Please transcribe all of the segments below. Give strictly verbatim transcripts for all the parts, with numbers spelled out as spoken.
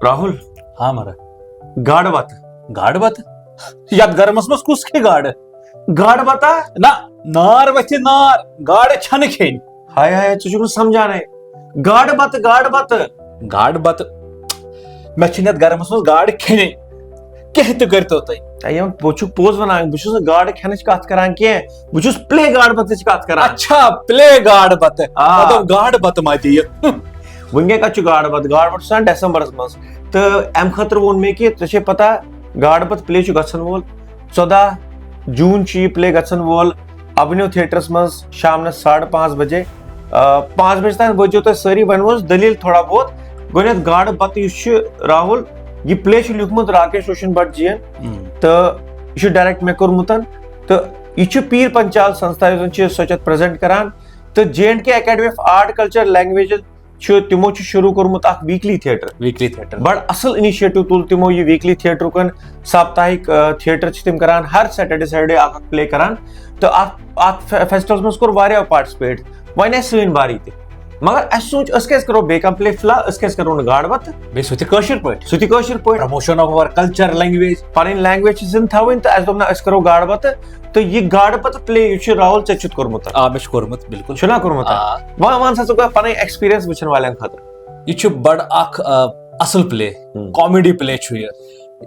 راہُل، ہاں مگر گاڈٕ بَتہٕ۔ گاڈٕ بَتہٕ؟ یَتھ گرمس منٛز کُس کھیٚیہِ گاڈٕ؟ گاڈٕ بَتہ؟ نہ، نار وَتھِ نار، گاڈٕ چھَنہٕ کھیٚنۍ۔ ہاے ہاے، ژٕ چھُکھ نہٕ سمجھانٕے۔ گاڈٕ بَتہٕ، گاڈٕ بَتہٕ۔ گاڈٕ بَتہٕ؟ مےٚ چھِنہٕ یَتھ گرمس منٛز گاڈٕ کھیٚنی۔ کینٛہہ تہِ کٔرتو تُہۍ۔ اے، یِم، بہٕ چھُکھ پوٚز وَنان، بہٕ چھُس نہٕ گاڈٕ کھٮ۪نٕچ کَتھ کَران کینٛہہ، بہٕ چھُس پلے گاڈٕ بَتٕچ کَتھ کَران۔ اچھا، پلے گاڈٕ بَتہٕ۔ آ۔ مطلب گاڈٕ بَتہٕ ما دِیہِ؟ وٕنکٮ۪ن کَتہِ چھُ گاڈٕ بَتہٕ؟ گاڈٕ بَتہٕ چھُ آسان ڈیسمبرس منٛز، تہٕ اَمہِ خٲطرٕ ووٚن مےٚ کہِ ژےٚ چھے پَتہ، گاڈٕ بَتہٕ پلے چھُ گژھن وول، ژۄداہ جوٗن چھُ یہِ پلے گژھن وول ابنیو تھیٹرس منٛز شامنس ساڑٕ پانٛژھ بجے۔ آ، پانٛژھ بجے تام وٲتۍزیو تُہۍ سٲری۔ وۄنۍ ووٚنُس دٔلیٖل تھوڑا بہت۔ گۄڈٕنٮ۪تھ گاڈٕ بَتہٕ یُس چھُ، راہُل، یہِ پلے چھُ لیوٗکھمُت راکیش روشن بٹ جی یَن، ہم۔ تہٕ یہِ چھُ ڈایریکٹ مےٚ کوٚرمُت، تہٕ یہِ چھُ پیٖر پنچال سنستھا یُس زَن چھِ سۄ چھِ اَتھ پریزنٹ کران، تہٕ J and K academy of art culture languages چھُ، تِمو چھُ شروٗع کوٚرمُت اکھ ویٖکلی تھیٹر۔ Weekly theatre. بڑٕ اصل انیشیٹو تُل تِمو یہِ ویٖکلی تھیٹرُک۔ ساپتاہِک، آ، تھیٹر چھِ تِم کران، ہر سیٹرڈے سیٹرڈے اکھ اکھ پلے کران، تہٕ اتھ اتھ فے-، فیسٹیولس منٛز کوٚر واریاہو پارٹسپیٹ۔ وۄنۍ آسہِ سٲنۍ باری تہِ، مگر اسہِ سوٗنٛچ، أسۍ کیازِ کرو بیٚیہِ کانٛہہ پلے فی الحال؟ أسۍ کیازِ کرو نہٕ گاڈٕ بتہٕ؟ بیٚیہِ سُہ تہِ کٲشِر پٲٹھۍ۔ سُہ تہِ کٲشِر پٲٹھۍ۔ Promotion of our culture, language. پنٕنۍ لینگویج چھِ زِندٕ تھاوٕنۍ، تہٕ اسہِ دوٚپ نہ، أسۍ کرو گاڈٕ بتہٕ۔ تہٕ یہِ گاڈٕ بتہٕ پلے یُس چھُ، راہُل، ژےٚ چھُتھ کوٚرمُت اتھ؟ آ، مےٚ چھُ کوٚرمُت، بِلکُل۔ چھُنا کوٚرمُت اتھ؟ آ۔ وۄنۍ وَن سا ژٕ گۄڈٕ پنٕنۍ ایکسپیرینس وٕچھن والٮ۪ن خٲطرٕ۔ یہِ چھُ بڑٕ اکھ، آ، اصل پلے، ہم۔ کامیڈی پلے چھُ یہِ۔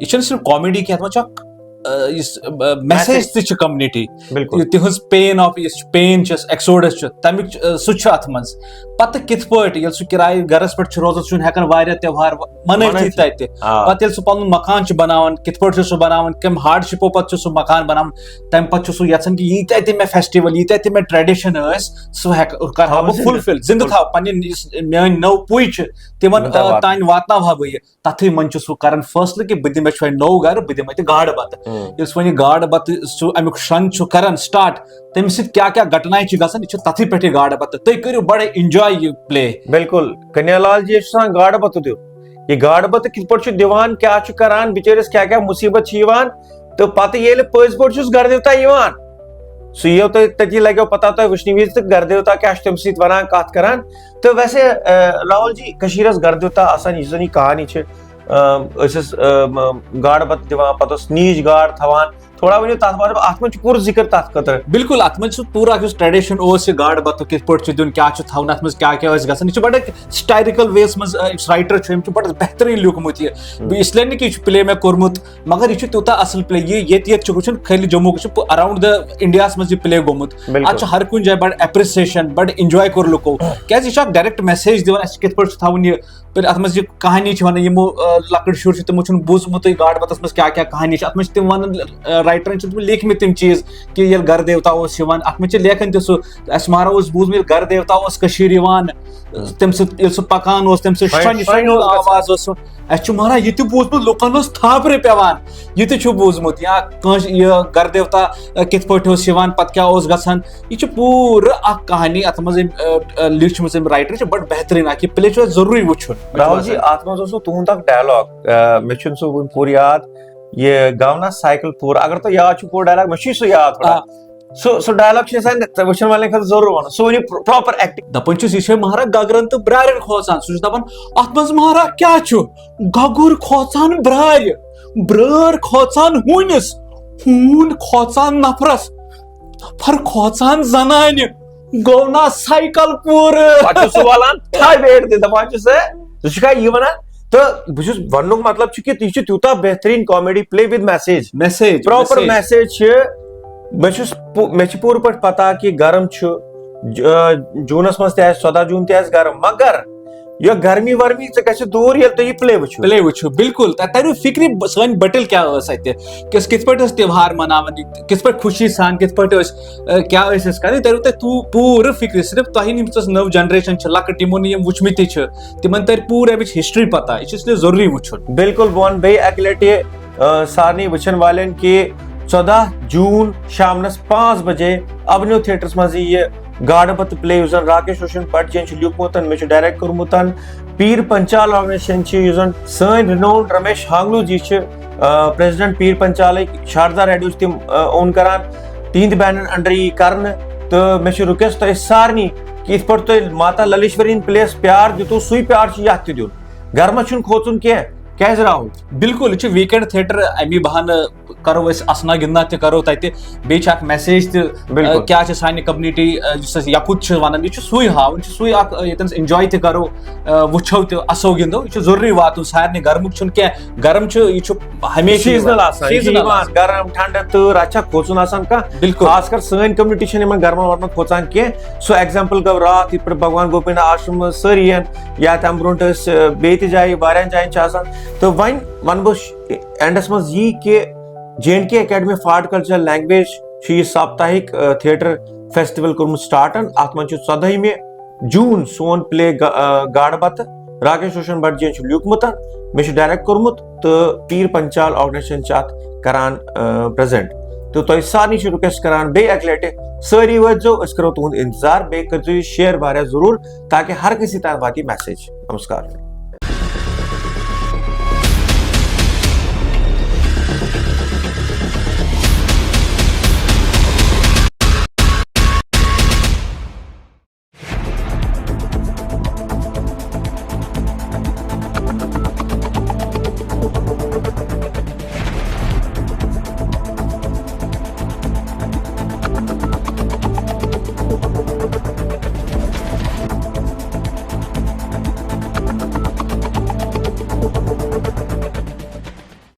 یہِ چھُنہٕ صرف کامیڈی کینٛہہ، اتھ منٛز چھُ اکھ، آ، یُس، آ، میسیج میسیج۔ تہِ چھُ کمنٹی۔ بِلکُل۔ تِہنٛز پین آف یُس چھُ، پین چھِ، ایکسوڈس چھُ، تمیُک چھُ، آ، سُہ تہِ چھُ اتھ منٛز۔ پتہٕ کِتھ پٲٹھۍ ییٚلہِ سُہ کِرایہِ گرس پٮ۪ٹھ چھُ روزان، سُہ چھُنہٕ ہٮ۪کان واریاہ تیوہار منٲوتھٕے منٲوتھٕے۔ تتہِ۔ آ۔ پتہٕ ییٚلہِ سُہ پنُن مکان چھُ بناوان، کِتھ پٲٹھۍ چھُ سُہ بناوان، کمہِ ہارڈشپو پتہٕ چھُ سُہ مکان بناوان، تمہِ پتہٕ چھُ سُہ یژھان کہِ ییٖتیٛاہ تہِ مےٚ فیسٹیول، ییٖتیٛاہ تہِ مےٚ ٹریڈیشن ٲسۍ، سُہ ہٮ۪کہٕ، کرٕ ہا تھاوُن بہٕ زِندٕ۔ فُلفِل، زِندٕ فُل- تھاو، پنٕنۍ یُس میٲنۍ نٔو پُے چھِ، تِمن، تِمن تام آ، واتناو۔ تام واتناوہا بہٕ یہِ۔ تتھٕے منٛز چھُ سُہ کران فٲصلہٕ کہِ بہٕ دِمہٕ، مےٚ چھُ وۄنۍ نوٚو گرٕ، بہٕ دِمہٕ اتہِ گاڈٕ بتہٕ۔ ہم۔ یُس وۄنۍ یہِ گاڈٕ بتہٕ سُہ امیُک شرنٛگ چھُ کران سٹارٹ، تٔمِس سۭتۍ کیٛاہ کیٛاہ گھٹنایہِ چھِ گژھان، یہِ چھُ تتھٕے پٮ۪ٹھ یہِ گاڈٕ بتہٕ۔ تُہۍ کٔرِو بڑٕ انجوے یہِ پلے۔ بِلکُل، کنیا لال جی چھُ آسان گاڈٕ بتہٕ دیُن۔ یہِ گاڈٕ بتہٕ کِتھ پٲٹھۍ چھُ دِوان، کیٛاہ چھُ کران، بِچٲرِس کیٛاہ کیٛاہ مُصیٖبت چھِ یِوان، تہٕ پتہٕ ییٚلہِ پٔزۍ پٲٹھۍ چھُس گرٕ دیوتا یِوان، سُہ یِیو تۄہہِ تٔتی، لگیو پتہ تۄہہِ وٕچھنہٕ وِزِ تہٕ گرٕ دیوتا کیٛاہ چھُ تَمہِ سۭتۍ وَنان، کَتھ کَران۔ تہٕ ویسے، آ، راہُل جی، کٔشیٖرِ ہٕنٛز گرٕ دیوتا آسان، یُس زَن یہِ کہانی چھِ، آ، أسۍ ٲسۍ، آ، م-، گاڈٕ بَتہٕ دِوان، پَتہٕ اوس نیٖج گاڈ تھاوان۔ تھوڑا ؤنِو تَتھ بارَس منٛز، اَتھ منٛز چھُ پوٗرٕ ذِکر تَتھ خٲطرٕ۔ بِلکُل، اَتھ منٛز چھُ پوٗرٕ اَکھ یُس ٹریڈیشن اوس، یہِ گاڈٕ بَتُک کِتھ پٲٹھۍ چھُ دیُن، کیٛاہ چھُ تھاوُن، اَتھ منٛز کیٛاہ کیٛاہ ٲسۍ گژھان۔ یہِ چھُ بَڑٕ ہسٹیریکل وییَس منٛز، آ، یُس رائٹر چھُ، أمۍ چھُ بَڑٕ بہتریٖن لیوٗکھمُت یہِ۔ بہٕ، اس لیے نہٕ کہِ یہِ چھُ پلے مےٚ کوٚرمُت، مگر یہِ چھُ تیوٗتاہ اصل پلے، یہِ ییٚتہِ ییٚتہِ چھُ وٕچھُن، خٲلی جموں کشمیر، پو-، around the India ہس منٛز یہِ پلے گوٚمُت۔ بِلکُل۔ اتھ چھُ ہر کُنہِ جایہِ بڑٕ appreciation، بڑٕ enjoy کوٚر لُکو، کیازِ یہِ چھُ اکھ direct message دِوان، اسہِ کِتھ پٲٹھۍ چھُ تھاوُن یہِ۔ پھر اتھ منٛز یہِ کہانی چھِ ونان، یِمو، آ، لۄکٕٹۍ شُرۍ چھِ، تِمو چھُنہٕ بوٗزمُتٕے گاڈٕ بتس منٛز کیٛاہ کیٛاہ کہانی چھِ۔ اتھ منٛز چھِ تِم ونان، آ، writer ن چھِ تِم لیکھمٕتۍ تِم چیٖز کہِ ییٚلہِ گرٕ دیوتا اوس یِوان، اتھ منٛز چھِ لیکھان تہِ سُہ، اسہِ مہراہ اوس بوٗزمُت، ییٚلہِ گرٕ دیوتا اوس کٔشیٖرِ یِوان، تمہِ سۭتۍ ییٚلہِ سُہ پکان اوس، تمہِ سۭتۍ شۄنٛگہِ، شۄنٛگہِ شۄنٛگہِ شۄنٛگہِ اوس گژھان۔ آواز اوس سُہ۔ اسہِ چھُ مہراہ یہِ تہِ بوٗزمُت، لُکن اوس تھاپرِ پٮ۪وان، یہِ تہِ چھُ بوٗزمُت، یا کٲنٛسہِ یہِ گرٕ دیوتا، ا، کِتھ پٲٹھۍ اوس یِوان، پتہٕ کیٛاہ اوس گژھان۔ یہِ چھُ پوٗرٕ اکھ کہانی، اتھ منٛز أمۍ، ا، ا، لیٖچھمٕژ أمۍ writer چھِ بڑٕ بہتریٖن اکھ۔ یہِ پلے چھُ اسہِ ضروٗری وٕچھُن۔ راہُل جی، اتھ منٛز اوس نہٕ تُہُنٛد اکھ dialogue، ا، مےٚ چھُنہٕ سُہ وُنہِ پوٗرٕ یاد، یہِ گاونا سایکل پوٗرٕ، اگر تۄہہِ یاد چھُ پوٗرٕ dialogue، مےٚ چھُے سُہ یاد تھوڑا۔ آ۔ سُہ، سُہ dialogue چھُ آسان وٕچھن والٮ۪ن خٲطرٕ ضروٗر وَنُن۔ سُہ ؤنِو پر-، proper acting۔ دَپان چھُس، یہِ چھے مہراہ گگرن تہٕ برارٮ۪ن کھوژان۔ سُہ چھُ دَپان، اَتھ منٛز مہراہ کیٛاہ چھُ؟ گگُر کھوژان برارِ، برٲر کھوژان ہوٗنِس، ہوٗن کھوژان نفرس، نفر کھوژان زنانہِ۔ گوٚو نا سایکل پوٗرٕ؟ پَتہٕ چھُ سُہ وَلان تھَے بیٹ دِتھ، دَپان چھُ سُہ، ژٕ چھُکھا یہِ وَنان؟ تہٕ بہٕ چھُس وَننُک مطلب چھُ کہِ یہِ چھُ تیوٗتاہ بہتریٖن comedy play with message۔ Message، proper message۔ Message چھِ۔ مےٚ چھُس پو-، مےٚ چھِ پوٗرٕ پٲٹھۍ پَتہ کہِ گرم چھُ، ج-، آ، جوٗنَس منٛز تہِ آسہِ، ژۄداہ جوٗن تہِ آسہِ گرم، مگر یہِ گرمی ورمی ژےٚ گژھِ دوٗر ییٚلہِ تُہۍ یہِ play وٕچھِو۔ Play وٕچھِو، بِلکُل۔ تۄہہِ تَریو فِکرِ ب-، سٲنۍ بٔٹٕلۍ کیٛاہ ٲس اَتہِ، کہِ أسۍ کِتھ پٲٹھۍ ٲسۍ تہوار مَناوان، کِتھ پٲٹھۍ خوشی سان، کِتھ پٲٹھۍ ٲسۍ، آ، کیٛاہ ٲسۍ أسۍ کَران، یہِ تَریو تۄہہِ تو-، پوٗرٕ فِکرِ۔ صرف تۄہہِ یِم یُس نٔو generation چھِ، لۄکٕٹ، یِمو نہٕ یِم وٕچھمٕتۍ تہِ چھِ، تِمن تَرِ پوٗرٕ اَمِچ history پَتہ۔ یہِ چھُ اس لیے ضروٗری وٕچھُن۔ بِلکُل، بہٕ وَنہٕ بیٚیہِ اَکہِ لَٹہِ، آ، سارنٕے وٕچھن والٮ۪ن کہِ ژۄداہ جوٗن شامنَس پانٛژھ بجے اَبنیو تھیٹرَس منٛز یی یہِ گاڈٕ بَتہٕ play، یُس زَن راکیش روشن بٹ جی یَن چھُ لیوٗکھمُت، مےٚ چھُ direct کوٚرمُت۔ پیٖر پنچال organization چھِ، یُس زَن سٲنۍ renowned رمیش ہانگلو جی چھِ، آ، president پیٖر پنچالٕکۍ، شاردا ریڈیو چھِ تِم، آ، own کران، تِہِنٛدِ banner under یی کرنہٕ۔ تہٕ مےٚ چھُ request تۄہہِ سارنٕے کہِ یِتھ پٲٹھۍ تۄہہِ ماتا للیشوری ہٕنٛدۍ پلیس پیار دیُتوُ، سُے پیار چھُ یَتھ تہِ دیُن۔ گرمَس چھُنہٕ کھوژُن کینٛہہ، کیازِ راوُن؟ بِلکُل، یہِ چھُ ویٖکینڈ تھیٹر، اَمی بہانہٕ کرو أسۍ اَسنا گِنٛدنا تہِ کرو تَتہِ، بیٚیہِ چھِ اکھ میسیج تہِ، بِلکُل۔ آ، کیٛاہ چھِ سانہِ کمنِٹی، آ، یُس اَسہِ یَکُت چھِ وَنان، یہِ چھُ سُے ہاوُن، چھُ سُے اکھ، آ، ییٚتٮ۪ن أسۍ انجوے تہِ کرو، آ، وٕچھو تہِ، اَسو گِنٛدو۔ یہِ چھُ ضروٗری واتُن سارنٕے، گرمُک چھُنہٕ کینٛہہ، گرم چھُ، یہِ چھُ ہمیشہِ سیزنل یِوان۔ آسان، یہِ چھُ سیزنل یِوان آسان۔ گرم، ٹھنڈٕ، تۭر، اَتھ چھا کھوژُن آسان کانٛہہ؟ بِلکُل۔ خاص کر سٲنۍ کمنِٹی چھَنہٕ یِمن گرمن ورمن کھوژان کینٛہہ۔ سُہ ایگزامپل گوٚو راتھ یِتھ پٲٹھۍ بھگوان گوپیٖناتھ آشرم سٲری یِن، یا تَمہِ برونٛٹھ ٲسۍ، آ، بیٚیہِ تہِ جایہِ، واریاہن جاین چھِ آسان۔ تہٕ وۄنۍ وَنہٕ بہٕ اینڈس منٛز یی کہِ J and K academy of art culture language چھُ یہِ ساپتاہِک، آ، تھیٹر فیسٹیول کوٚرمُت سٹارٹ۔ اَتھ منٛز چھُ ژۄدہمہِ جوٗن سون پلے گا-، آ، گاڈٕ بتہٕ راکیش روشن بٹ جی یَن چھُ لیوٗکھمُت، مےٚ چھُ ڈائریکٹ کوٚرمُت تہٕ پیٖر پنچال آرگنائزیشن چھِ اَتھ کران، آ، پریزنٹ۔ تہٕ تۄہہِ سارنٕے چھِ رِکویسٹ کران بیٚیہِ اَکہِ لٹہِ سٲری وٲتۍزیو، أسۍ کرو تُہُنٛد انتظار، بیٚیہِ کٔرۍزیو یہِ شیئر واریاہ ضروٗر تاکہِ ہر کٲنٛسہِ تام واتہِ یہِ میسیج۔ نمسکار۔